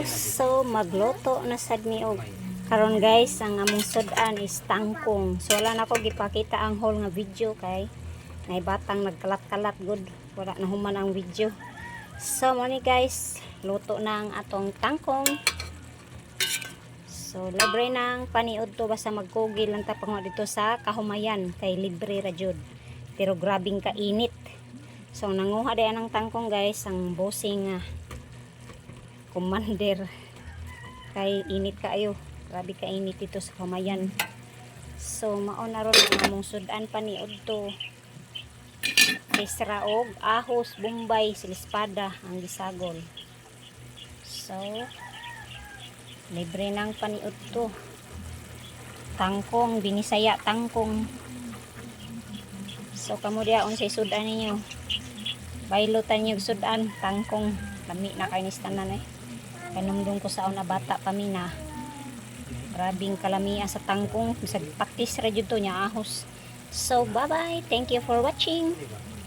So magluto na sad mi og karon, guys. Ang among sudan is tangkong. So wala na ko gipakita ang whole nga video kay nay batang nagkalat-kalat gud, wala na human ang video. So mo ni, guys, luto na ang atong tangkong. So libre nang paniud to, basta magkugi lang ta panguha dito sa kahumayan kay libre ra jud. Pero grabing kainit. So nanguha diay ng tangkong, guys, ang bossing nga commander kay init kaayo, grabe ka init dito sa Kamayan. So mao na ron ang among sudan paniud to. Kesra og ahos, bombay, silispada ang gisagol. So libre nang paniud to, tangkong binisaya, tangkong. So kamo diha, unsay sudan ninyo? Baylotan niyo sudan. Tangkong, lami na kay ni tanan eh. Kanumdong ko sa una, bata pa mi na. Grabing kalamia sa tangkong. Bisag patis ra jud to niya ahos. So bye bye. Thank you for watching. Diba?